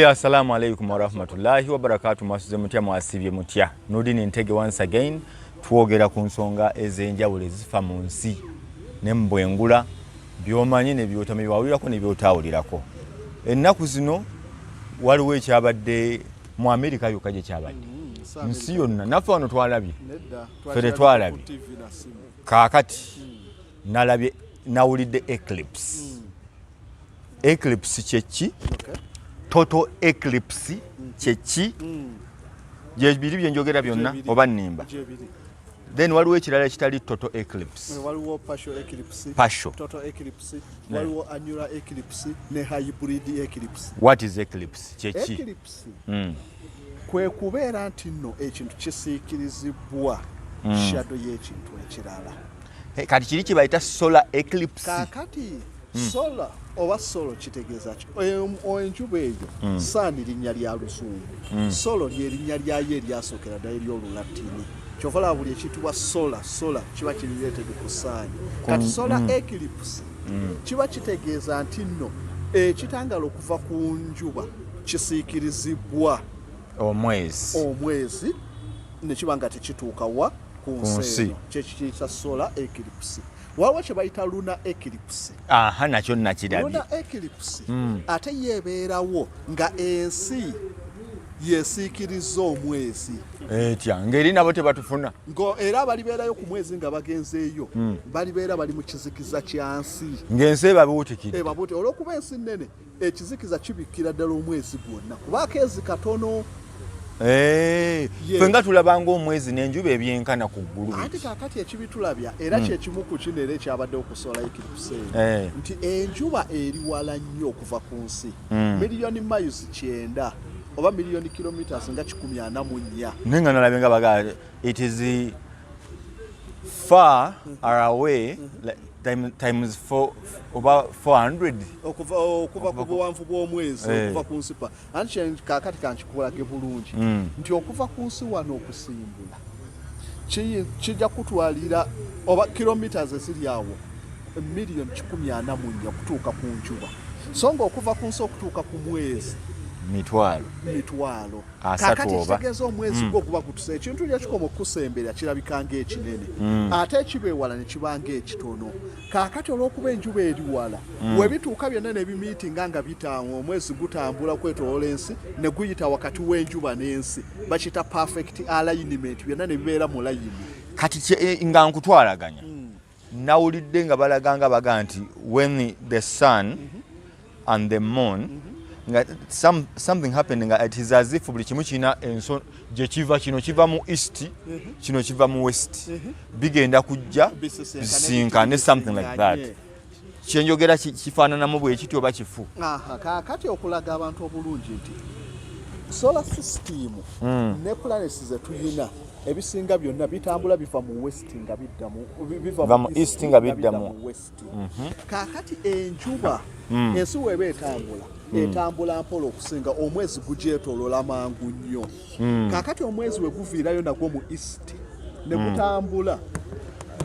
Assalamu alaikum warahmatullahi wabarakatu. Mwasuze mutya? Mwasibye mutya? Nurdin Ntege once again. Twogera ku nsonga ez'enjawulo ezifa mu nsi ne mu bwengula, by'omanyi ne by'otamanyi, by'owulirako ne by'otaawulirako. Ennaku zino waliwo ekyabadde mu Amerika yokka gye kyabadde, nsi yonna. Naffe wano twalabye, ffe tetwalabye. Kaakati nalabye, nawulidde eclipse. Eclipse kyeki? Total eclipse kyeki? Gyebiri byenjogera byonna oba nnimba? Then waliwo ekirala ekitali total eclipse. Waliwo partial eclipse. Partial. Total eclipse, waliwo annular eclipse ne hybrid eclipse. What is eclipse? Kyeki? Eclipse kwe kubeera nti nno ekintu kisiikirizibwa shadow y'ekintu ekirala. Kati kiri kibayita solar eclipse. Kaakati solar oba solo kitegeeza ki? Enjuba eyo, sun linnya lya Luzungu, solo lyerinnya lyayo eryasookera ddala ery'Olulatini. Kyova olaba buli ekiyitibwa solar, solar kiba kiri related ku sun. Kati solar eclipse kiba kitegeeza nti nno ekitangala okuva ku njuba kisiikirizibwa omwezi. Omwezi ne kiba nga tekituuka wa? Ku nsi. Nsi. Eno kyekiyita solar eclipse. Waliwo kye bayita lunar eclipse. Aha, nakyo nakirabye. Lunar eclipse ate yeebeerawo nga ensi yesiikiriza omwezi. Etya ngeri nabo tebatufuna? Ngo era abalibeerayo ku mwezi nga bagenzeeyo balibeera bali mu kizikiza kya nsi. Ng'ensi ebabuutikidde. Ebabuute. Olw'okuba ensi nnene, ekizikiza kibikkira ddala omwezi gwonna, kuba akeezi katono. Ffe nga tulaba ng'omwezi n'enjuba ebyenkana ku ggulu. Anti kaakati ekibitulabya era kyekimu ku kino era ekyabaddewo ku solar eclipse eno, nti enjuba eri wala nnyo okuva ku nsi, miliyoni miles 90 oba miliyoni kilometers nga 144. Naye nga nalabye nga baga it is far away like, times four oba 400. Okuva ku buwanvu bw'omwezi okuva ku nsi pa anti kaakati kankikulage bulungi nti okuva ku nsi wano okusimbula kijja kutwalira oba kilometers eziri awo miliyoni 144 okutuuka ku njuba, so nga okuva ku nsi okutuuka ku mwezi mitwalo mitwalo 30 Kaakati oba. Kitegeeza omwezi gwo guba gutuse ekintu gyekikoma okukusembera kirabika ng'ekinene, ate ekiba ewala ne kiba ng'ekitono. Kaakati olw'okuba enjuba eri wala, webituuka byonna ne bimiitinga nga bitaawo, omwezi gutambula kwetoloola ensi ne guyita wakati w'enjuba n'ensi, bakiyita perfect alignment, byonna ne bibeera mu layini. Kati nga nkutwalaganya, nawulidde nga balaga nga baga nti when the sun and the moon nga something happened, nga it is as if buli kimu kirina enso gye kiva. Kino kiva mu east, kino kiva mu west, bigenda kujja bisisinkane. Bisisinkane, something like that. Kyenjogera kifaananamu bwe kityo oba kifu? Aha, kaakati okulaga abantu obulungi nti solar system ne planets ze tuyina ebisinga byonna bitambula biva mu west nga bidda mu biva Biva mu east nga bidda west. Kaakati enjuba, ensi weeba etambula, etambula mpola okusinga omwezi, gugyetoloola mangu nnyo. Kaakati omwezi we guviirayo nagwo mu east ne gutambula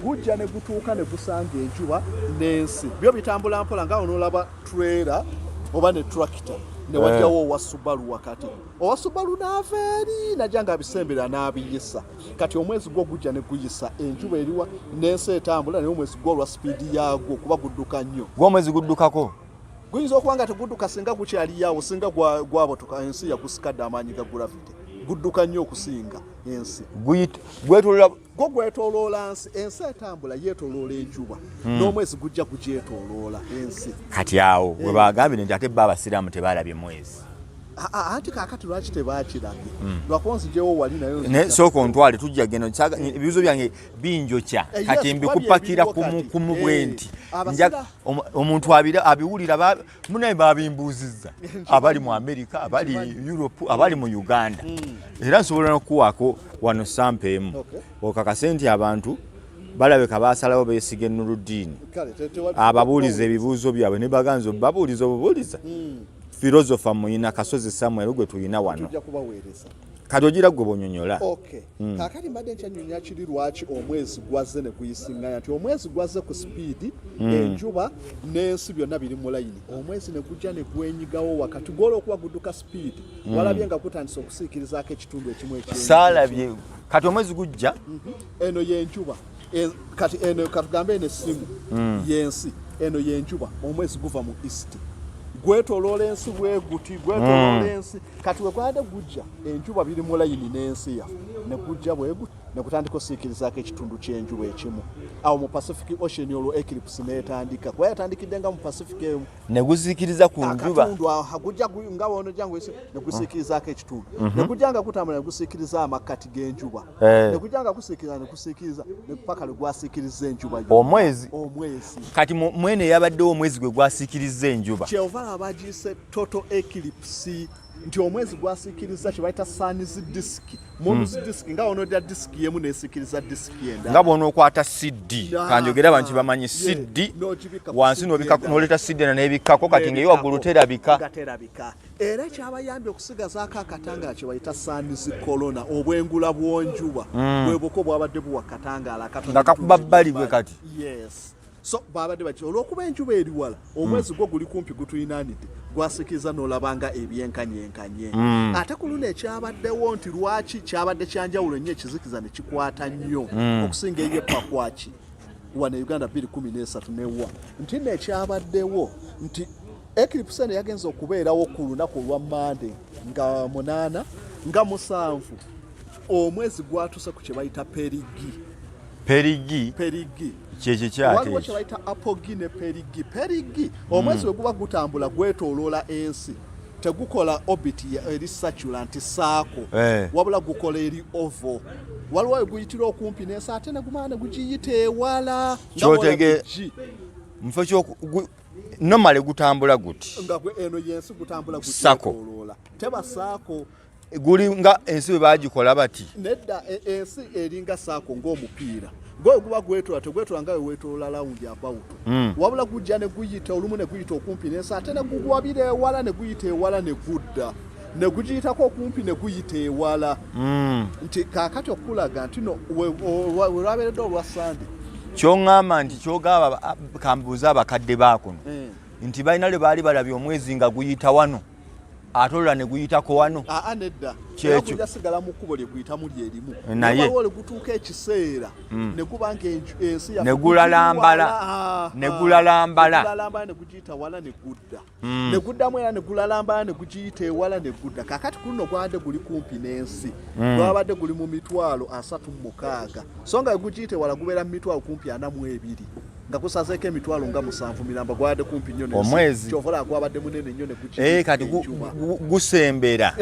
gujja ne gutuuka ne gusanga enjuba n'ensi, byo bitambula mpola nga onoolaba trailer oba ne tractor ne wajjawo owa Subaru wakati, owa Subaru n'ava eri najja ng'abisembera n'abiyisa. Kati omwezi gwo gujja ne guyisa enjuba eriwa n'ensi etambula, naye omwezi gwo olwa sipiidi yaagwo kuba gudduka nnyo. Gw'omwezi guddukako? Guyinza okuba nga tegudduka singa gukyaliyawo, singa gwabotoka ensi yagusikadde amaanyi ga gravity, gudduka nnyo okusinga ensi. Gwetolola? Gwo gwetoloola nsi. Ensi etambula yeetoloola enjuba, n'omwezi gujja kugyetoloola ensi. Kati awo we bagambire nti ate bo abasiraamu tebalabye mwezi. Anti kaakati lwaki tebakirabye? Lwakuba nzijewo wali nayo Ne nzija. Sooka ontwale, tujja geno. Ebibuuzo byange binjokya. Kati Yes, mbikupakira kuba kumu byebiriwo kumu kati. bwe nti omuntu abiwulira munaye babimbuuzizza abali mu America, abali Europe, abali mu Uganda. Era nsobola nokuwaako wano sample emu okakase nti abantu balabika basalawo beesiga Enuludiini. Kale, Ababuuliza ebibuuzo byabwe ne baganza obabuuliza obubuuliza. Philosopher muyina Kasozi Samuel gwe tuyina wano. Tujja kubaweereza. Kati ogira gwe bonyonyola. Okay. Kaakati mbadde nkyanyonyola kiri lwaki omwezi gwazze ne guyisiŋŋanya, nti omwezi gwazze ku sipiidi, enjuba n'ensi byonna biri mu layini, omwezi ne gujja ne gwenyigawo wakati gw'olwokuba gudduka sipiidi. Walabye nga gutandise okusiikirizaako ekitundu ekimu ekyenjuba. Saalabye. Kati omwezi gujja. Eno y'enjuba. Kati eno katugambe eno essimu y'ensi, eno y'enjuba. Omwezi guva mu east, gwetoloola ensi bwe guti, gwetoloola ensi. Kati we gwabadde gujja, enjuba biri mu layini n'ensi yaffe, ne gujja bwe guti ne gutandika osiikirizaako ekitundu ky'enjuba ekimu awo mu Pacific Ocean. Olwo eclipse n'etandika, kuba yatandikidde nga mu Pacific eyo. Ne guziikiriza ku njuba. Akatundu awo gujja nga wonojja nga ne gusiikirizaako ekitundu, ne gujja nga gutambula ne gusiikiriza amakkati g'enjuba, ne gujja nga gusiikiriza ne gusiikiriza ne paka lwe gwasiikiriza enjuba yonna. Omwezi. Omwezi. Kati mwene eyabaddewo, omwezi gwe gwasiikiriza enjuba. Kyova laba bagiyise total eclipse, nti omwezi gwasiikiriza kye bayita sun's disk, moon's disk, nga wonodya disk yemu nesiikiriza disk endala. Nga bw'onookwata CD, kanjogere abantu bamanyi CD, n'ogibikka ku wansi CD n'obika, endala. n'oleeta CD ena n'ebikkako. Kati ng'eyo waggulu terabika. Nga terabika. Era ekyabayambye okusigazaako akatangaala kye bayita sun's corona, obwengula bw'onjuba bwe buko bwabadde buwa katangaala akatono. Nga kakuba bbali bwe kati. Yes, so babadde baki, olw'okuba enjuba eri wala, omwezi gwo guli kumpi, gutulinaanidde, gwasikiza n'olaba nga ebyenkanyenkanye. Ate ku luno ekyabaddewo nti lwaki kyabadde kyanjawulo nnyo, ekizikiza ne kikwata nnyo okusinga eyepakwaki wano e Uganda 2013, newa nti nno ekyabaddewo nti eclipse eno yagenza okubeerawo ku lunaku olwa Mande nga 8 nga 7, omwezi gwatuse ku kye bayita perigee. Perigee? Perigee. Kyekyo kyate? Waliwo kye bayita apogee ne perigee. Perigee, omwezi we guba gutambula gwetooloola ensi, tegukola orbit eri circular nti saako, wabula gukola eri oval. Waliwo we guyitira okumpi n'ensi, ate ne gumala ne gugiyita ewala nga bw'olaba G. Mufo normally gutambula guti. Nga gwe eno yensi, gutambula Sako. gugyetooloola, teba saako. Guli nga ensi bwe bagikola bati. Nedda, ensi eringa saako ng'omupiira gwe guba gwetoola, tegwetoola nga wewetoola round about, wabula gujja ne guyita olumu ne guyita okumpi n'ensi, ate ne gugwabira ewala ne guyita ewala ne gudda ne gugiyitako okumpi ne guyita ewala. Nti kaakati okulaga nti no we lwabeeredde olwa Sande. Kyoŋŋamba nti kyogamba, kambuuze abakadde baakuno nti balina lwe baali balabye omwezi nga guyita wano, ate olula ne guyitako wano? Aa, nedda. Kyekyo. Era gujja sigala mu kkubo lye guyitamu lyerimu. Naye- waliwo lwe gutuuka ekiseera ne guba nga ensi yaffe Ne gulalambala. gugiwala. Ne gulalambala. Ne gulalambala ne gugiyita wala ne gudda, ne guddamu era ne gulalambala ne gugiyita ewala ne gudda. Kaakati ku luno gwabadde guli kumpi n'ensi, gwabadde guli mu 360,000, so nga gugiyita ewala gubeera mu mitwalo kumpi 42, nga gusazeeko emitwalo nga 7 miramba. Gwabadde kumpi nnyo n'ensi. Omwezi. Kyova olaba gwabadde munene nnyo ne gugiyita Kati enjuba. Gusembera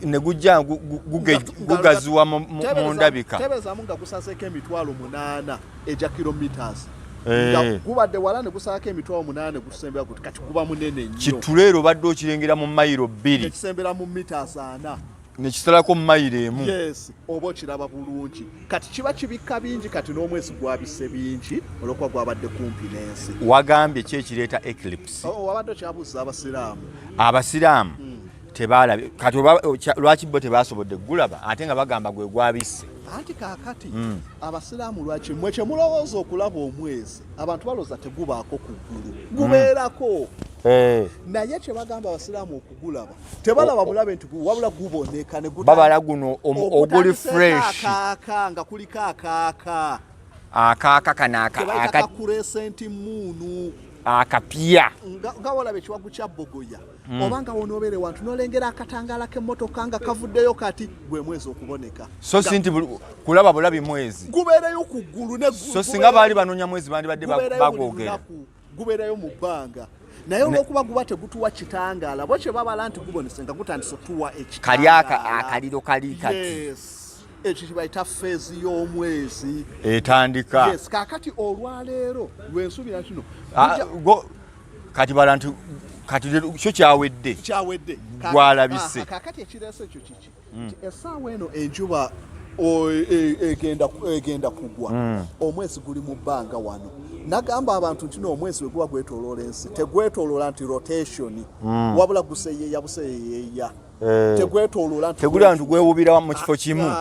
ne gujja gugaziwa mu ndabika. Tebeezaamu nga gusazeeko emitwalo 8 egya kilometers, nga gubadde wala ne gusalako emitwalo 8 ne gusembera guti. Kati guba munene nnyo. Kituleero obadde okirengera mu mayiro 2. Nekisembera mu meters 40. Nekisalako mu mayiro 1. Yes, oba okiraba bulungi. Kati kiba kibikka bingi. Kati n'omwezi gwabise bingi olwokuba gwabadde kumpi n'ensi. Wagambye ki ekireeta eclipse? Oh, wabadde okyabuuza abasiraamu. Abasiraamu tebalabye. Kati lwaki bo tebasobodde kugulaba ate nga bagamba gwe gwabisse? Anti kaakati abasiraamu, lwaki mmwe kyemulowooza okulaba omwezi, abantu balowooza tegubaako ku ggulu? Gubeerako. Naye kyebagamba abasiraamu okugulaba, tebalaba bulabe nti wabula guboneka ne Babala guno oguli ogutandiseeko fresh. Akaaka nga kuliko akaaka. Akaaka kano Kebayita ka crescent moon. Akapya. Nga walaba ekiwagu kya bogoya, oba nga wonoobeere wantu n'olengera akatangaala k'emmotoka nga kavuddeyo, kati gwe mwezi okuboneka. So si nti kulaba bulabi mwezi. Gubeereyo ku ggulu ne So singa baali banoonya mwezi bandibadde gubeerayo buli bagwogera. lunaku, gubeerayo mu bbanga, naye olw'okuba guba tegutuwa kitangaala, bo kye babala nti gubonese nga gutandise otuwa Kali aka ekitangaala. Akaliro kali kati. Yes, ekyo kyebayita phase y'omwezi. Etandika. Yes, kaakati olwaleero lwensuubira kino Ah, kati bala nti kati leero kyo kyawedde. Kyawedde. Gwalabise. Kaakati ekireese ekyo kiki? Nti essaawa eno enjuba egenda kugwa, omwezi guli mu bbanga wano. Nagamba abantu nti no omwezi we guba gwetooloola ensi, tegwetooloola nti rotation, wabula guseeyeeya buseeyeeya. Tegwetooloola. Teguli nti gwewubira mu kifo kimu.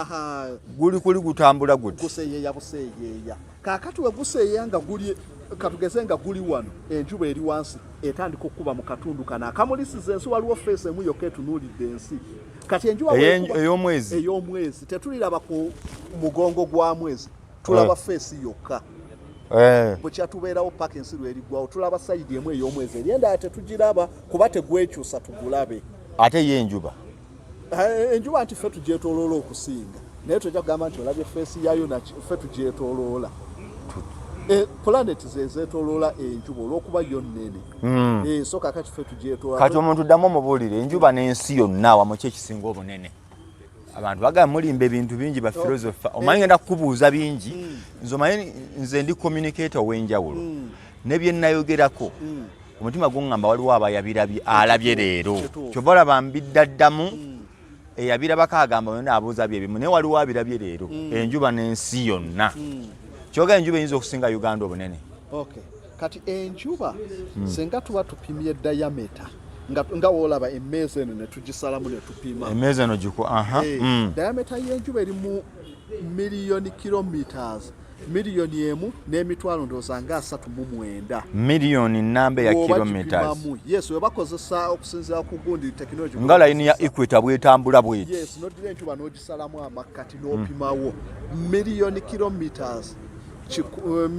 Guli kuli gutambula guti. Guseeyeeya buseeyeeya. Kaakati we guseeyeeya nga guli, katugeze nga guli wano, enjuba eri wansi, etandika okukuba mu katundu kano akamulisiza ensi. Waliwo face emu yokka etunuulidde ensi. Kati enjuba Ey'omwezi. Ey'omwezi. Tetuliraba ku mugongo gwa mwezi, tulaba face yokka. Bwekyatubeerawo paka ensi lweriggwawo, tulaba side emu ey'omwezi, eri endala tetugiraba kuba tegwekyusa tugulabe. Ate ye enjuba? Enjuba nti ffe tugyetooloola okusinga, naye tojja kugamba nti olabye face yaayo. Ffe tugyetooloola. Planet zezeetoloola enjuba olw'okuba yo nnene. So kakati ffe tugyetoloola. Kati omuntu ddamu omubuulire, enjuba n'ensi yonna awamu ki ekisinga obunene? Abantu bagamba mulimba ebintu bingi, bafilosofa. Omanyi ngenda kukubuuza bingi. Nze omanyi nze ndi communicator ow'enjawulo, ne bye nayogerako omutima guŋŋamba waliwo abayabirabye alabye leero. Kyova olaba mbiddaddamu. Eyabirabako agamba yonna abuuza byebimu, naye waliwo abirabye leero. Enjuba n'ensi yonna, kyoga enjuba eyinza okusinga Uganda obunene? Okay, kati enjuba singa tuba tupimye diameter, nga woolaba emmeeza eno ne tugisalamu ne tupima. Emmeeza eno giku, aha. Diameter y'enjuba eri mu miliyoni kilometers 1 039 000 ndowooza nga Miliyoni namba ya Bw'oba kilometers? gipimamu, yes, we bakozesa okusinziira ku gundi technology. Nga layini ya equator bwetambula bweti? Yes, noddira enjuba n'ogisalamu amakkati n'opimawo miliyoni kilometers 1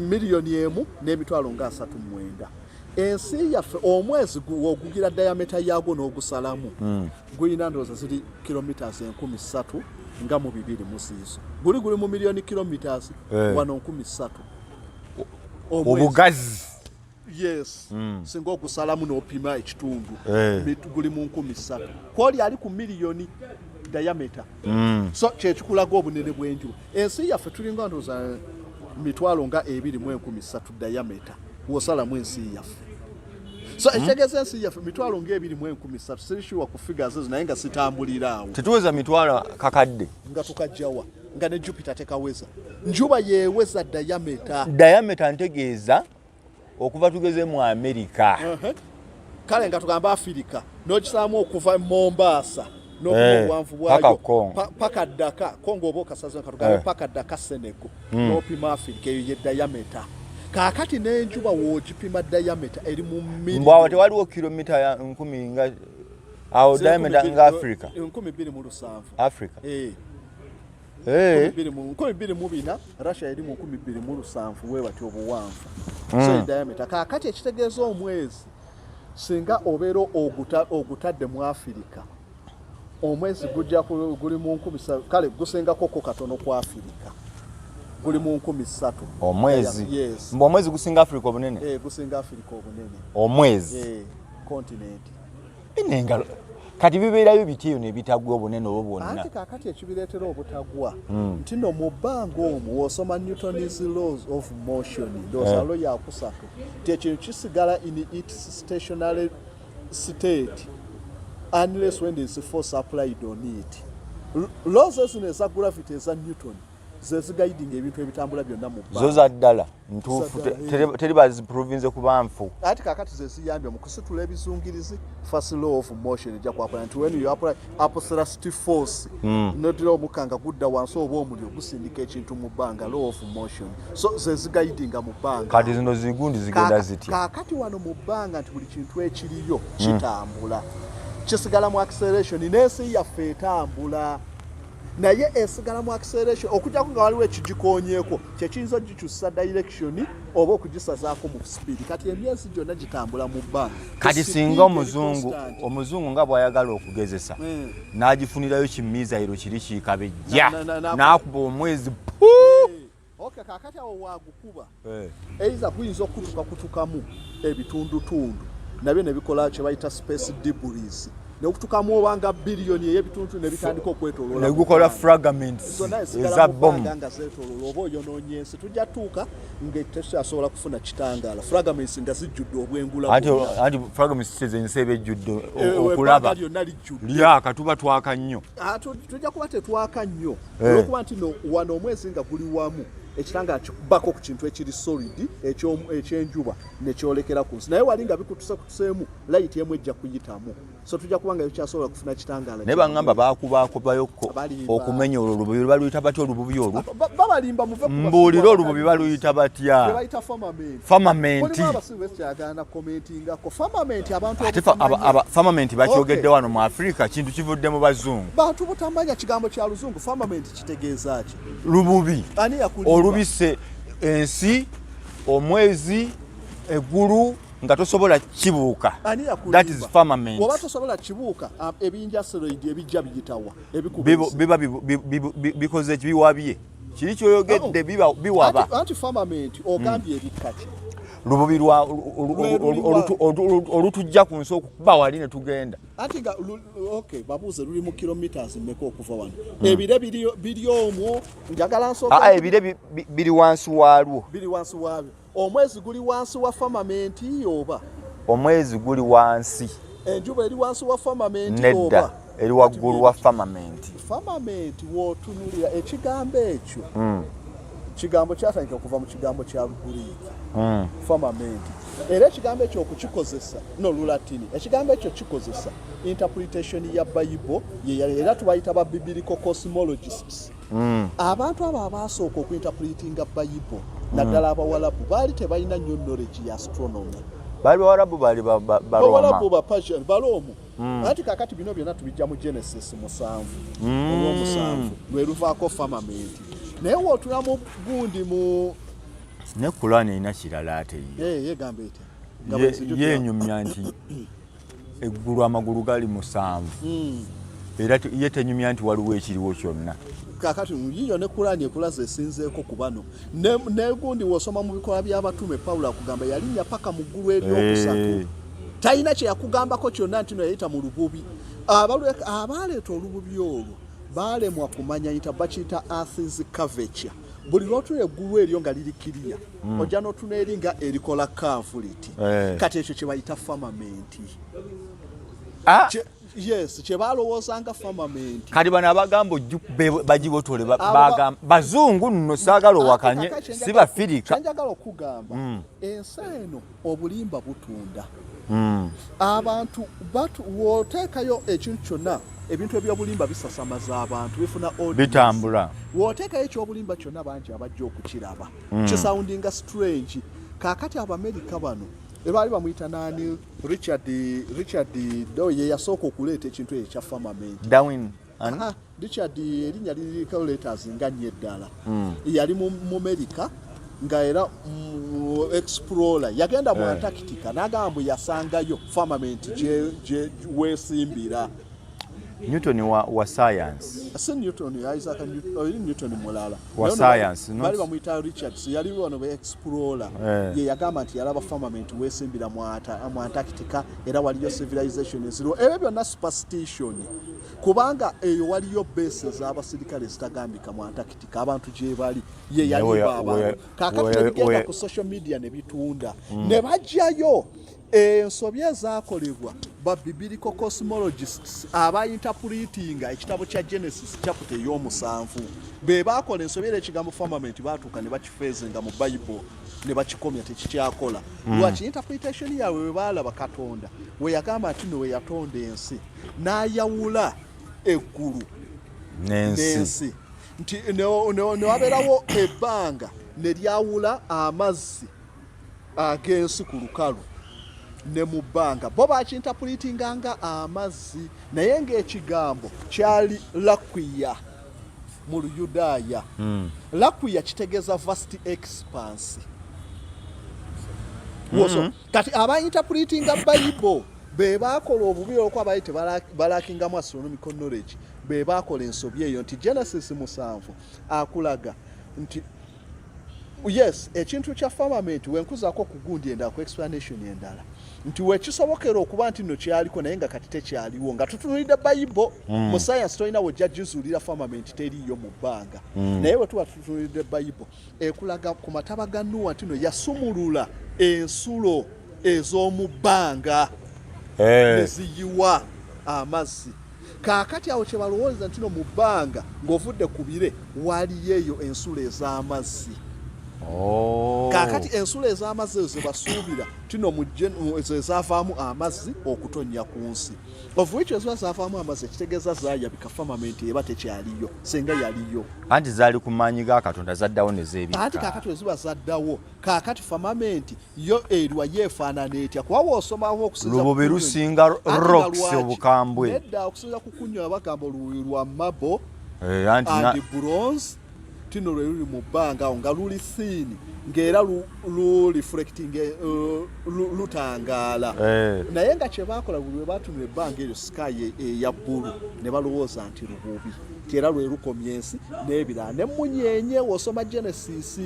039 000. Ensi yaffe, omwezi ogugira diameter yaagwo n'ogusalamu, gulina ndowooza ziri kilometers 3,000 nga mu bibiri muziizo. Guli mu miliyoni kilometers wano 3,000. Omwezi. Obugazi? Yes, singa ogusalamu n'opima ekitundu, guli mu 3,000, kwoli ali ku miliyoni diameter. So kyekikulaga obunene bw'enjuba. Ensi yaffe tulinga ndowooza mitwalo nga 23,000 diameter wosalamu ensi yaffe. So ekitegeeza ensi yaffe mitwalo nga 23,000. Siri sure ku figures ezo, naye nga sitambulira awo. Tetuweza mitwalo kakadde. Nga tukajjawa nga ne Jupiter tekaweza? Njuba yeweza diameter. Diameter ntegeeza okuva tugeze mu America. Kale nga tugamba Afirika n'okisaamu okuva Mombasa n'okuma obuwanvu paka bwayo Congo. Paka Dakar, Congo oba okasaze, nga tugambe paka Dakar, Senegal, n'opima Afirika, eyo ye diameter. Kaakati n'enjuba w'ogipima diameter eri mu Mbwawo tewaliwo kilomita ya nkumi nga awo diameter nga Africa. 2007. Africa. 2004. Russia eri mu 2007 webatyo obuwanvu. So diameter kaakati ekitegeeza omwezi singa obeera ogutadde mu Afirika, omwezi gujja guli mu 3,000, kale gusingakoko katono ku Afirika, guli mu 3,000. Omwezi? Yes. Mbu omwezi gusinga Africa obunene? Eh, gusinga Afirika obunene. Omwezi? Eh, continent. Nengalo kati bibeerayo biti eyo nebitagwa obunene obwo bwonna? Anti kaakati ekibireetera obutagwa nti no mu bbanga omwo w'osoma Newton's laws of motion, ndowooza law yakusatu, nti ekintu kisigala in its stationary state unless when there is force applied on it. Laws zino eza gravity eza Newton zeziguidinga ebintu ebitambula byonna mu Zo bbanga. Za ddala ntuufu? Za ddala, Teri baziprovinze kuba nfu? Ati kakati zeziyambye mu kusitula ebizungirizi. First law of motion ejja kwapply nti when you apply upthrust force, nodira omukka nga gudda wansi oba omuliro gusindika ekintu mu bbanga, law of motion. So zeziguidinga mu bbanga. Kati zino zigundi zigenda zitya? Kaakati wano mu bbanga nti buli kintu ekiriyo kitambula, kisigala mu acceleration. N'ensi yaffe etambula, naye esigala mu acceleration okujjako nga waliwo ekigikonyeeko kyekiyinza ogikyusa direction oba okugisazaako mu speed. Kati emyezi gyonna gitambula mu bbanga. Kati Ku singa speed eri omuzungu constant. Omuzungu nga bw'ayagala okugezesa n'agifunirayo kimizayiro kiri kiikabejja n'akuba omwezi pu. Okay, kaakati awo wagukuba, eiza guyinza okutuka kutukamu ebitundutundu, nabyo ne bikola kye bayita space debris, nekutukamu obanga biliyoni ey'ebitundu ne bitandika okwetoloola ne mu gukola bbanga. Fragments Zonna esigala eza mu bomu. bbanga nga zeetooloola, oba oyonoonye ensi. Tujja tuuka nga tetukyasobola kufuna kitangaala, fragments nga zijjudde obwengula Anti bwonna. Anti fragments kitegeeza ensi eba ejjudde Ebbanga okulaba. Lyonna lijjudde. Lyaka tuba twaka nnyo. Ah, tujja kuba tetwaka nnyo olwokuba nti no wano omwezi nga guli wamu. Ekitangaala kikubako ku kintu ekiri solid ekyenjuba nekyolekera ku nsi, naye wali nga bikutusekutuseemu, light emu ejja kuyitamu, so tujja kuba nga kyasobola kufuna kitangaala. Naye baŋŋamba bakubakubayoko Balimba. okumenya olwo olububi. Baluyita batya olububi olwo? Babalimba, muve ku Mbuulire, olububi baluyita batya? Bayita firmament. Firmament. Mulimu abasiru bekyagana commentingako firmament, abantu Ate obutamanya. Firmament bakyogedde wano mu Africa, kintu kivudde mu bazungu. Bantu butamanya kigambo kya luzungu. Firmament kitegeeza ki? Lububi. Ani yakulimba? Olubise ensi, omwezi, eggulu, nga tosobola kibuuka. Ani yakulimba? That is firmament. Oba tosobola kibuuka, ebiyinja, asteroid ebijja biyitawa ebikuba ensi? Biba bikoze biwabye kiri kyoyogedde, biba biwaba. Anti firmament ogambye ebikka ki? Lububi lwa Lwe luliwa? olutujja ku nsi okukuba wali ne tugenda. Anti nga okay, babuuze, luli mu kilometers mmeka okuva wano? Ebire biri omwo, njagala nsooke. Aa, ebire biri wansi waalwo. Biri wansi waabyo. Omwezi guli wansi wa firmament oba? Omwezi guli wansi. Enjuba eri wansi wa firmament Nedda. oba? Eri waggulu wa firmament. Firmament, wootunulira ekigambo ekyo, kigambo kyatandika kuva mu kigambo kya Luguriiki, firmament. Era ekigambo ekyo okukikozesa, no Lulatini, ekigambo ekyo kikozesa interpretation ya Bible ye, era tubayita ba biblical cosmologists. Abantu abo abasooka okuinterpretinga Bible, naddala Abawalabu, baali tebalina nnyo knowledge ya astronomy. Baali bawarabu, baali Bawalabu. Baroma. Ba Persian, Baloomu. Anti kakati bino byonna tubijja mu Genesis 7, olw'omusanvu lwe luvaako firmament. Naye wootula mu gundi mu Ne Kulaani erina kirala ate yo. Eh, yegamba etya? Nga bwe nzijukira. Yenyumya nti eggulu amagulu gali 7, era ye tenyumya nti waliwo ekiriwo kyonna. Kakati yiyo ne Kurani ekulaza esinzeeko ku bano. Negundi wosoma mu Bikolwa by'Abatume, Pawulo akugamba yalinnya paka mu ggulu eryokusatu. Talina kye yakugambako kyonna nti no yayita mu lububi. Abaleeta olububi olwo baalemwa kumanya yita, bakiyita earth's curvature. Buli lwotula eggulu eryo nga liri kiriya, ojja n'otuna eri nga erikola curve liti. Kati ekyo kye bayita firmament. Ah, Yes, kye balowoozanga firmament. Kati bano abagamba bagibotole Abo bazungu nno, saagala owakanye, Ate kaka si Bafirika. Kyenjagala okugamba, ensi eno obulimba butunda. Abantu w'oteekayo ekintu kyonna, ebintu ebyobulimba bisasamaza abantu, bifuna audience. Bitambula. W'oteekayo ekyobulimba kyonna, bangi abajja okukiraba. Kisoundinga strange. Kaakati Abamerika bano ebaali bamuyita nani, Richard Do, ye yasooka okuleeta ekintu ekyo ekya firmament. Darwin ani? Ah, Richard, erinnya liriko letters nga nnyo eddala. Yali mu America nga era explorer, yagenda mu Antarctica n'agamba mbu yasangayo firmament gye weesimbira. Newton wa science. Si Newton, Isaac Newton, oli Newton mulala. Wa Naye ono science, baali bamuyita Richards, yali wano be explorer. Ye yagamba nti yalaba firmament weesimbira mu Antarctica, era waliyo civilization eziriwo. Ebyo byonna superstition, kubanga eyo waliyo base ez'abasirikale ezitagambika mu Antarctica, abantu gye bali. Ye Naye yalimba abantu. Kaakati ne bigenda ku social media ne bitunda, ne bajjayo ensobi ezaakolebwa ba biblical cosmologists abainterpretinga ekitabo kya Genesis chapter ey'omusanvu. Be baakola ensobi, era ekigambo firmament baatuuka ne bakifeezinga mu Bible ne bakikomya, tekikyakola. Lwaki? Interpretation yaabwe bwe baalaba Katonda we yagamba nti no we yatonda ensi n'ayawula eggulu n'ensi. N'ensi, nti ne wabeerawo ebbanga ne lyawula amazzi ag'ensi ku lukalu ne mu bbanga. Bo bakinterpretinga nga amazzi, naye ng'ekigambo kyali lakwiya mu Luyudaaya. Lakwiya kitegeeza vast expanse. Woso, kati abainterpretinga Bible be bakola obubi, olwokuba baali tebalakingamu astronomical knowledge. Be bakola ensobi eyo nti Genesis 7 akulaga nti yes, ekintu kya firmament. Wenkuzaako ku gundi endala, ku explanation endala, nti wekisobokera okuba nti nno kyaliko, naye nga kati tekyaliwo, nga tutunulidde Bible. Mu science tolina wojja gizuulira firmament, teriiyo mu bbanga. Naye bwe tuba tutunulidde Bible, ekulaga ku mataba ga Nuwa nti no yasumulula ensulo ez'omu bbanga ne ziyiwa amazzi. Kaakati awo kye balowooza nti no mu bbanga ng'ovudde ku bire waliyo eyo ensulo ez'amazzi. Oh. Kaakati ensulo ez'amazzi ezo zebasuubira tino ezo ezavaamu amazzi okutonnya ku nsi, of which eziba zavaamu amazzi ekitegeeza zaayabika, firmament eba tekyaliyo singa yaliyo. Anti zaali ku maanyi ga Katonda, zaddawo ne zeebikka. Anti kaakati weziba zaddawo, kaakati firmament yo erwa yeefaanana etya? Kuba woosomawo okusinza Lububi lusinga rocks obukambwe. Nedda, okusinza ku kunyola bagamba olububi lwa marble Eh, anti and bronze tino lwe luli mu bbanga awo nga luli thin, ng'era lu reflecting, lutangaala. Naye nga kye baakola, buli lwe baatunula ebbanga eryo, sky eya bbulu, ne balowooza nti lububi, nti era lwe lukomya ensi n'ebirala n'emmunyeenye. W'osoma Genesis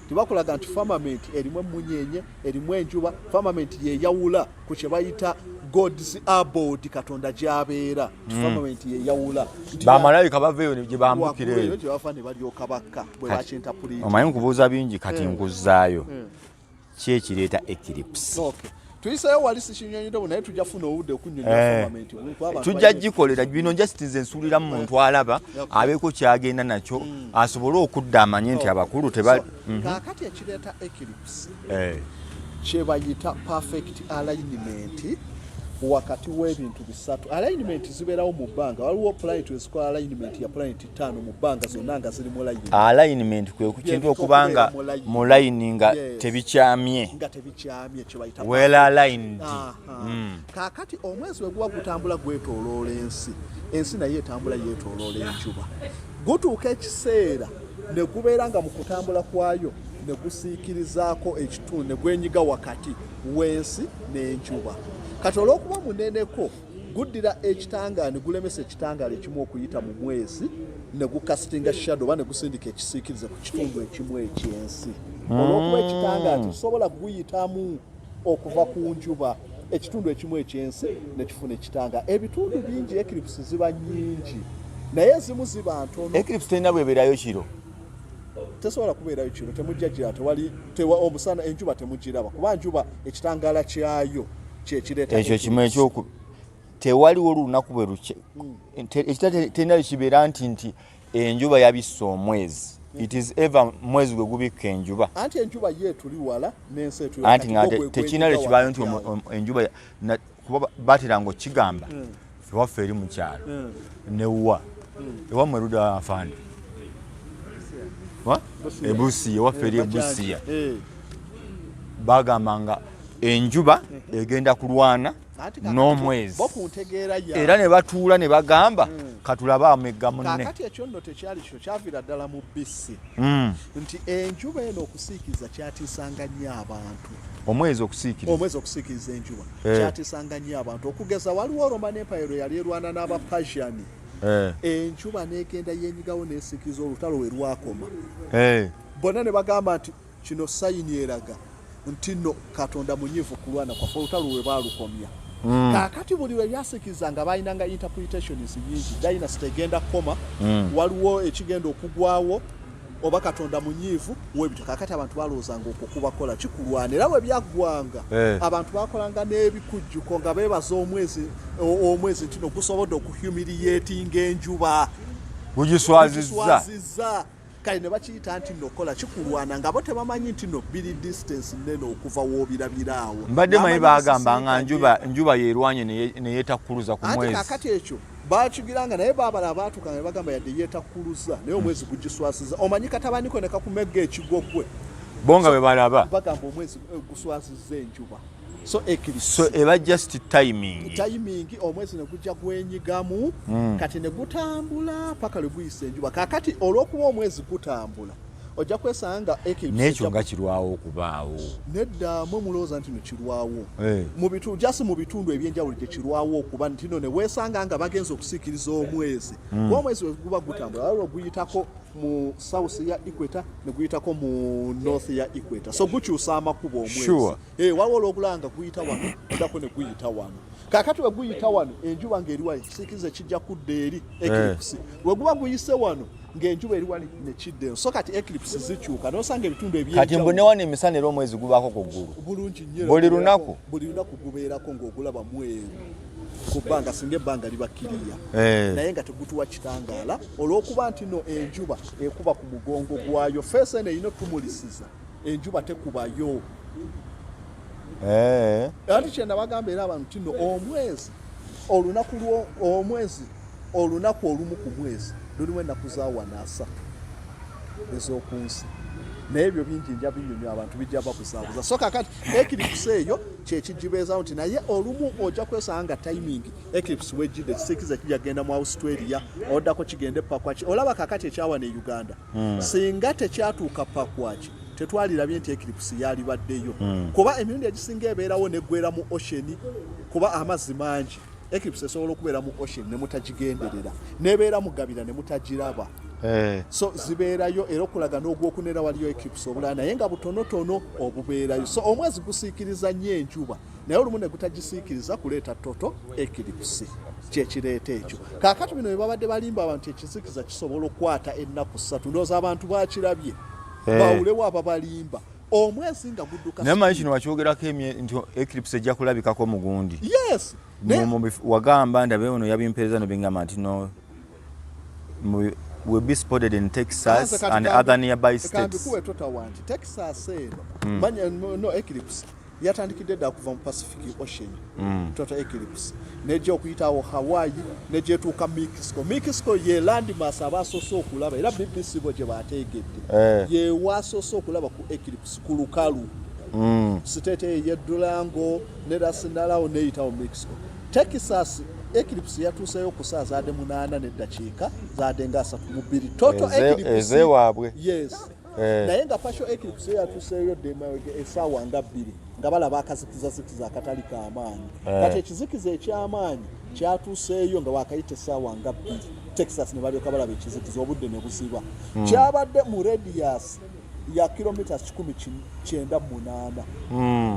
tebakulaga nti firmament erimu emmunyeenye, erimu enjuba. Firmament yeyawula ku kye bayita God's abode, Katonda gy'abeera, nti firmament yeyawula nti Bamalayika baveeyo gye bambukira waggulu eyo. Eyo gye bava ne balyoka bakka bwe bakinterpreta. Omanyi nkubuuza bingi, kati nkuzzaayo. Ki ekireeta eclipse? Okay. Tuyiseeyo wali sikinyonyodde, naye tujja funa obudde okunyonyola firmament kuba abantu Tujja gikolera bino, just nze nsuuliramu muntu alaba abeeko kyagenda nakyo asobole okudda amanye nti abakulu teba So, kaakati ekireeta eclipse kye bayita perfect alignment wakati w'ebintu bisatu. Alignment zibeerawo mu bbanga. Waliwo planet ezikola alignment ya planet ttaano mu bbanga, zonna nga ziri mu line. Alignment kwe ku kintu okuba nga okubeera mu line. Mu line nga tebikyamye. Nga tebikyamye, kye bayita Well aligned. Aha. Kaakati omwezi bwe guba gutambula gwetooloola ensi, ensi naye etambula yeetooloola enjuba. Gutuuka ekiseera ne gubeera nga mu kutambula kwayo ne gusiikirizaako ekitundu, ne gwenyiga wakati w'ensi n'enjuba. Kati olw'okuba muneneko, guddira ekitangaala ne gulemesa ekitangaala ekimu okuyita mu mwezi, ne gucastinga shadow oba ne gusindika ekisiikirize ku kitundu ekimu ekyensi. Olw'okuba ekitangaala tekisobola kuguyitamu okuva ku njuba, ekitundu ekimu ekyensi ne kifuna ekitanga. Ebitundu bingi, eclipse ziba nnyingi, naye ezimu ziba ntono. Eclipse terina bwebeerayo kiro? Tesobola kubeerayo kiro, temujja gira tewali omusana, enjuba temugiraba, kuba njuba ekitangaala kyayo kyekireeta Ekyo kimu. Eclipse. Ekyoku tewaliwo lunaku bwe lukye ekita terina kibeera nti enjuba yabisse omwezi. It is ever mwezi gwe gubikka enjuba. Anti enjuba ye etuli wala n'ensi etuli. Anti nga tekirina lwe kibaayo nti enjuba kuba bateranga okigamba ewaffe eri mu kyalo newwa ewammwe erudda afande. Wa? Ebusiya, ewaffe eri Ebusiya bagamba nga enjuba egenda kulwana n'omwezi. Bo ku ntegeera yaabwe. Era ne batuula ne bagamba, katulabe amegga munne. Kaakati ekyo nno tekyali kyo, kyaviira ddala mu bisi nti enjuba eno okusiikiriza kyatiisanga nnyo abantu. Omwezi okusiikiriza. Omwezi okusiikiriza enjuba kyatiisanga nnyo abantu. Okugeza waliwo Roman Empire lwe yali erwana n'Abapersian, enjuba n'egenda yenyigawo n'esiikiriza, olutalo we lwakoma. Bonna ne bagamba nti kino sign eraga nti nno Katonda munyiivu kulwana kwaffe, olutalo lwe baalukomya. Kaakati buli lwe byasiikiriza nga balinanga interpretations nyingi: dynasty egenda kukoma, waliwo ekigenda okugwawo, oba Katonda munyiivu webityo. Kaakati abantu balowoozanga okwo kubakola kikulwana, era bwe byaggwanga abantu bakolanga n'ebikujjuko nga beebaza omwezi, omwezi nti no gusobodde okuhumiliatinga enjuba. Gugiswazizza. Gugiswazizza. Kale ne bakiyita nti nno kola kikulwana, nga bo tebamanyi nti no biri distance nene okuva woobirabiraawo. Mbadde manyi N'amanyi bagamba nga bisisinkanye. njuba yerwanye neyetakkuluza ku Anti mwezi. Kakati ekyo bakigiranga, naye babala abaatuuka nga ne bagamba yadde yeetakkuluza, naye omwezi gugiswasiza. Omanyi katabaniko ne kakumegga ekigwo gwe. Bo nga bwe balaba. Bagamba omwezi guswasizza enjuba, so eclipse. So eba just timing. Timing, omwezi ne gujja gwenyigamu. Kati ne gutambula paka lwe guyisa enjuba. Kakati olw'okuba omwezi gutambula, ojja kwesanga eclipse N'ekyo nga kirwawo okubaawo. Nedda, mwe mulowooza nti no kirwawo. Mu bitundu, just mu bitundu ebyenjawulo gye kirwawo okuba nti no ne weesanga nga bagenza okusiikiriza omwezi, kuba omwezi we guba gutambula waliwo guyitako mu south ya equator ne guyitako mu north ya equator, so gukyusa amakubo omwezi. Waliwo olwogulaba nga guyita wano, oddako ne guyita wano. Kaakati we guyita wano, enjuba ng'eri wali, ekisiikirize kijja kudda eri, eclipse. We guba guyise wano ng'enjuba eri wali, ne kidda eno. So kati eclipse zikyuka n'osanga ebitundu Kati mbu ebyenjawulo. Ne wano emisana era omwezi gubaako ku ggulu? Bulungi nnyo. Buli lunaku? Buli lunaku gubeerako ng'ogulaba mweru. Ku bbanga, singa ebbanga liba kiriya, naye nga tegutuwa kitangaala olw'okuba nti no enjuba ekuba ku mugongo gwayo. Face eno erina otumulisiza, enjuba tekubayo. Anti kyenabagamba era abantu ti no omwezi, olunaku lwo omwezi, olunaku olumu ku mwezi lulimu ennaku za wano 30 ez'oku nsi, naye ebyo bingi nja binyonyo abantu bijja babuzaabuza. So kakati eclipse eyo kyekigibeezawo nti naye olumu ojja kwesanga nga timing eclipse wejjidde, ekisiikize kijja kugenda mu Australia, oddako kigende Pakwaki. Olaba kakati ekyawana e Uganda, singa tekyatuuka Pakwaki, tetwalirabye nti eclipse yalibaddeyo, kuba emirundi egisinga ebeerawo neggwera mu ocean, kuba amazzi mangi. Eclipse esobola okubeera mu ocean ne mutagigenderera, nebeera mu gabira ne mutagiraba. So zibeerayo era okulaga n'ogwokunera waliyo eclipse obulala, naye nga butonotono obubeerayo. So omwezi gusiikiriza nnyo enjuba, naye olumu ne gutagisiikiriza kuleeta total eclipse, kyekireeta ekyo. Kaakati bino bye babadde balimba abantu, ekizikiza kisobola okukwata ennaku 3. Ndowooza abantu bakirabye. Bawulewo ababalimba, omwezi nga gudduka Naye manyi kino wakyogerako nti eclipse ejja kulabikako mugundi. Yes. Wagamba ndabe ono yabimpeereza nobingamba nti no will be spotted in Texas and other nearby states. Kambikuwe totawa nti Texas eno, manya no eclipse yatandikidde dda kuva mu Pacific Ocean. Total eclipse nejja okuyitawo Hawaii, nejetuuka Mexico. Mexico ye landmass abasoose okulaba, era BBC bo gye bateegedde, yewasoose okulaba ku eclipse ku lukalu. State eyo ye Durango ne Sinaloa neyitawo Mexico. Texas eclipse yatuuseyo ku saa zaadde 8 neddakiika zaadde nga 32. Total eclipse Ezewaabwe. Yes. Naye nga partial eclipse yo yatuuseeyo dda emabega essaawa nga 2, nga balaba akazikizazikiza akatali k'amaanyi. Kati ekizikiza eky'amaanyi kyatuuseeyo nga wakayita essaawa nga 2, Texas ne balyoka balaba ekizikiza, obudde ne buziba. Kyabadde mu radius ya kilomita 198.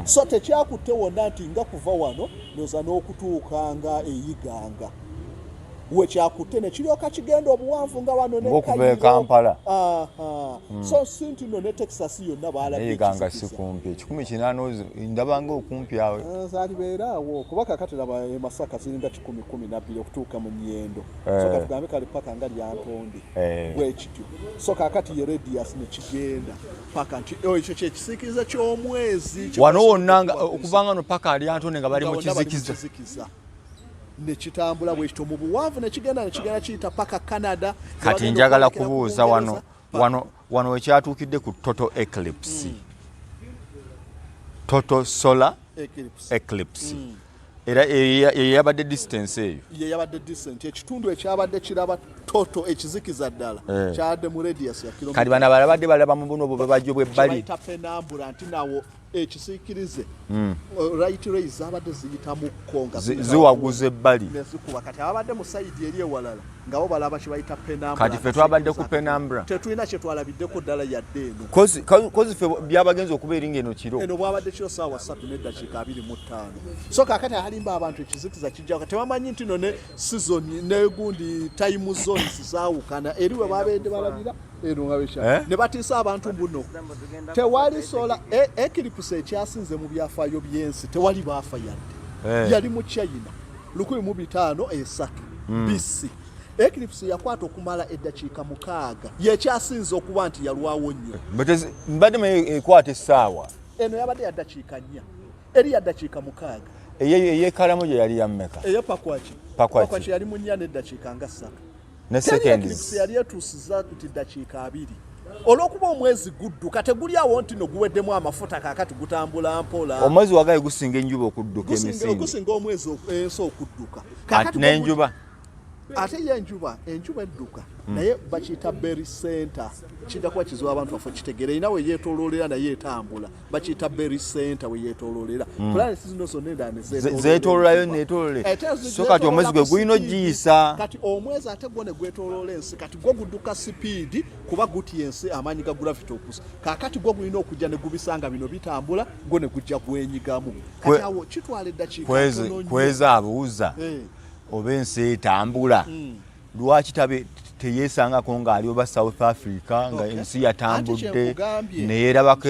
So tekyakutte wonna nti nga kuva wano noza n'okutuuka nga eyiganga wekyakutte, ne kiryoka kigenda obuwanvu nga wano ne Ng'okuva e Cairo. Kampala. Aha. So si nti no ne Texas yonna baalabye Nayiganga si ekizikiza. kumpi, 180 ndabanga okumpi awo. Zaalibeera awo, kuba kakati laba e Masaka ziringa 112 okutuuka mu Nyendo. So katugambe kale paka nga Lyantonde, bwe kityo. So kakati ye radius ne kigenda paka nti oh, ekyo kyekisiikirize ky'omwezi kye Wano basobola wonna nga okuba ku nsi. Okuvanga no paka Lyantonde nga bali Nga mu bonna bali mu kizikiza. kizikiza, nekitambula bwekityo mu buwanvu, nekigenda kiyita paka Canada. Kati Nebagenda njagala okwolekera ku kubuuza wano, Bungereza. wano wekyatuukidde ku total eclipse, total solar eclipse. Eclipse, era eyo yabadde distance eyo? Ye yabadde distance, ekitundu ekyabadde kiraba total ekizikiza ddala kyabadde mu radius ya kilomita Kati bano abalabadde balaba mu buno bwe bajjo bwebbali. Kyebayita penumbra, nti nawo ekisiikirize, light rays zabadde ziyitamukko nga Ziwaguza ebbali. Nezikuba. Kati ababadde mu side eri ewalala nga bo balaba kyebayita penumbra. Kati ffe twabadde ku penumbra. Tetulina kyetwalabiddeko ddala yadde eno. Kozi ffe byabagenza okuba eri ng'eno kiro. Eno bwabadde kiro, saawa 3 n'eddakiika 25. So kakati alimba abantu ekizikiza kijja, tebamanyi nti no ne season negundi time zones zaawukana, eri we babedde balabira eno nga bekya Eh? ne batiisa abantu mbuno tewali solar eclipse ekyasinze mu byafaayo by'ensi, tewali baafa yadde. Yali mu China 1503 BC. Eclipse yakwata okumala eddakiika 6, yekyasinze okuba nti yalwawo nnyo. Mbadde manyi ekwata essaawa. Eno yabadde ya ddakiika 4, eri ya ddakiika 6. Eyekalamu gye yali yammeka? Eyepakwaki? Pakwaki. Pakwaki yali mu 4 n'eddakiika nga 3. Ne Teri seconds. eclipse yali etuusiza nti ddakiika 20, olw'okuba omwezi gudduka, teguli awo nti no guweddemu amafuta, kaakati gutambula mpola. Omwezi wagaye gusinga enjuba okudduka emisinde. Gusinga omwezi ensi okudduka. Ati Kaakati n'enjuba? Ate ye enjuba edduka, naye bakiyita barycenter. Kijja kuba kizibu abantu baffe kitegeera. Erina we yeetooloolera, naye etambula, bakiyita barycenter, we yeetooloolera. Planets zino zonna endala ne Zeetooloolayo enjuba. neetoolole. Ate So kati omwezi gwe zeetooloola ku gulina speed. ogiyisa. Kati omwezi ate gwo ne gwetooloola ensi. Kati gwo gudduka speed, kuba gutya ensi, amaanyi ga gravity okusa. Kaakati gwo gulina okujja ne gubisanga bino bitambula, gwo ne gujja gwenyigamu. Kati awo kitwala eddakiika ntono nnyo. Kweza abuuza, oba ensi etambula, lwaki tabe teyesangako ng'ali oba South Africa nga ensi Anti yatambudde kyenkugambye. Neyerabako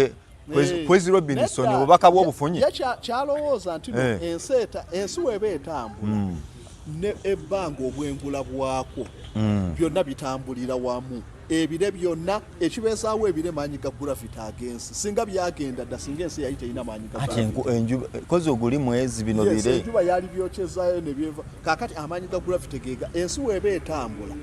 Kwezi Robinson obubaka bw'obufunyi kyalowooza nti ensi ensi weeba etambula ne ebbanga obwengula bwakwo byonna bitambulira wamu, ebire byonna ekibeezaawo ebire maanyi ga gravity ag'ensi. Singa byagenda dda, singa ensi yali terina maanyi ga gravity, kozi oguli mwezi bino bire enjuba yali byokyezaayo ne byeva. Kaakati amaanyi ga gravity gega ensi weeba etambula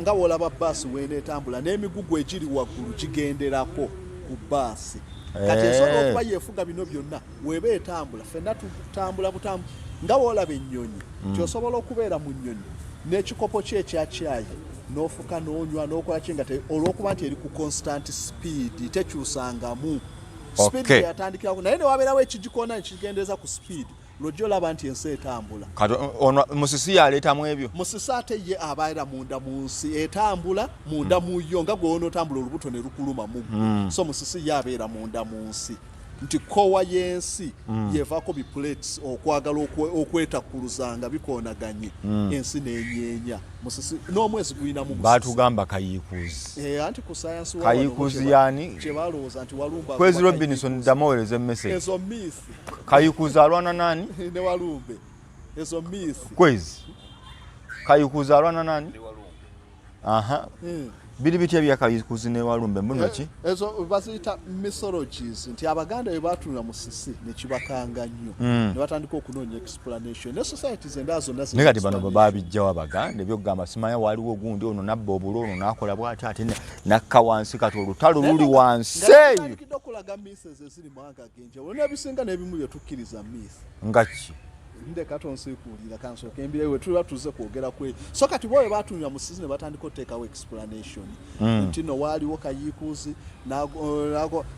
nga w'olaba baasi weena etambula n'emigugu egiri waggulu gigenderako ku baasi. Kati ensobola okuba yeefuga bino byonna, weeba etambula ffenna tutambula butambu. Nga w'olaba ennyonyi, kyosobola okubeera mu nnyonyi n'ekikopo kye ekya caayi n'ofuka n'onywa n'okola ki nga olw'okuba nti eri ku constant speed, tekyusangamu speed yatandikirako, naye ne wabeerawo ekigikoona nekigendereza ku speed, lwojja olaba nti ensi etambula. Kati ono musisi yaleetamu ebyo. Musisi ate ye abeera munda mu nsi, etambula munda mu yo nga gwe onootambula olubuto ne lukuluma muggo. So musisi ye abeera munda mu nsi, nti core y'ensi yevaako bi plates okwagala okwetakkuluza nga bikoonaganye, ensi n'enyeenya. Musisi n'omwezi gulinamu. Batugamba kayiikuzi. Anti ku sayansi. Kayiikuzi yani? Kyebalowooza nti Walumbe. Kwezi Robinson, ddamu owereza emessage. Ezo myth. Kayikuzi alwana nani? Ne Walumbe, ezo myth. Kwezi, Kayikuzi alwana nani? Aha. Biri bitya bya Kayikuzi ne Walumbe mbuno ki? Ezo baziyita mythologies, nti Abaganda bwe batunula musisi ne kibakanga nnyo ne batandika okunoonya explanation, ne societies endala zonna. Naye kati bano babijjawo Abaganda ebyokugamba simanya waliwo gundi ono nabba obulo, ono nakola bwati ate nakka wansi. Kati olutalo luli wansi eyo. Okulaga myths eziri mawanga ag'enjawulo n'ebisinga n'ebimu bye tukkiriza myth. Nga ki? Ndeka tonsiikuulira, kansooka embira we tuba tuze kwogera kwe. So kati bo bwe batunula musisi ne batandika oteekawo explanation nti no waaliwo Kayiikuuzi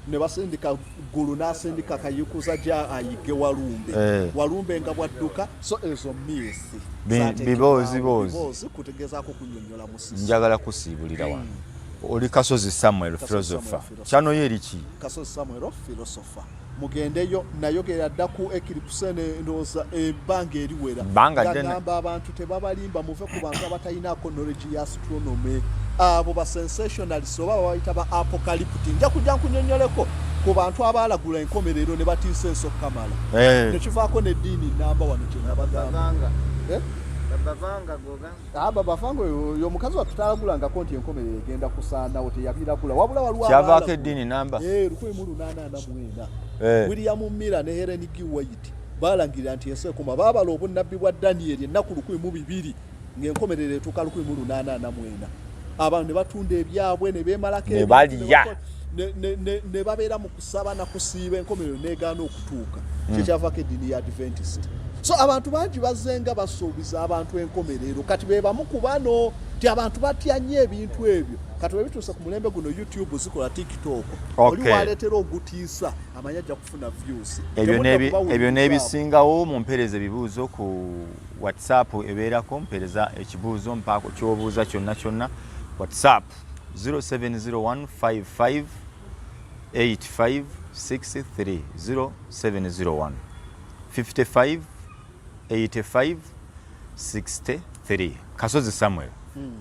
ne basindika ggulu n'asindika Kayiikuuzi ajja ayigge Walumbe. Walumbe nga bwadduka. So ezo myth. Biboozi boozi. Kutegezaako kunnyonnyola musisi. Njagala kusiibulira wano. Oli Kasozi Samuel philosopher, kyano ye eriki? Kasozi Samuel philosopher, mugendeyo. Nayogera dda ku eclipse, ndowooza ebbanga eriwera. Gamba abantu tebabalimba, muve ku bantu abatalinaako knowledge ya astronomy, abo ba sensationalist oba babayita ba apocalyptic. Nja kujja nkunyonyoleko ku bantu abaalagula enkomerero ne batiisa ensi okukamala nekivaako n'eddiini namba wano kyenabagamba. Babavanga oyo omukazi wattu talagulangako nti enkomerero egenda kusaanawo, teyabiragula, wabula waliwo Kyavaako eddiini namba. 1844. William Miller ne Helen G White balangirira nti ensi ekoma. Baabala obunnabbi bwa Daniyeri, ennaku 1200 ng'enkomerero etuuka 1844. Abantu ne batunda ebyabwe ne beemalako, ne babeera mu kusaba nakusiiba, enkomerero negaana okutuuka. Kyekyavaako eddiini ya Adventist. So abantu bangi bazzenga basuubiza abantu enkomerero. Kati be bamu ku bano ti abantu batya nnyo ebintu ebyo. Kati bwe bituuse ku mulembe guno, YouTube zikola, TikTok, oli waleetera ogutiisa amanyi ajja kufuna views. Ebyo n'ebisingawo mumpeereza ebibuuzo ku WhatsApp, ebeerako mpeereza ekibuuzo, mpaako kyobuuza kyonna kyonna. WhatsApp 0701 55 8563, 0701 55 85 63. Kasozi Samuel,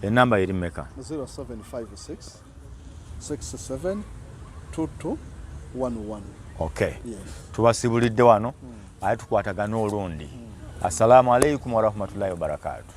enamba eri meka? 0756 67 22 11. Okay. Yes. Tubasibulidde wano, ate tukwatagana olundi. Assalamu alaikum warahmatullahi wabarakatu.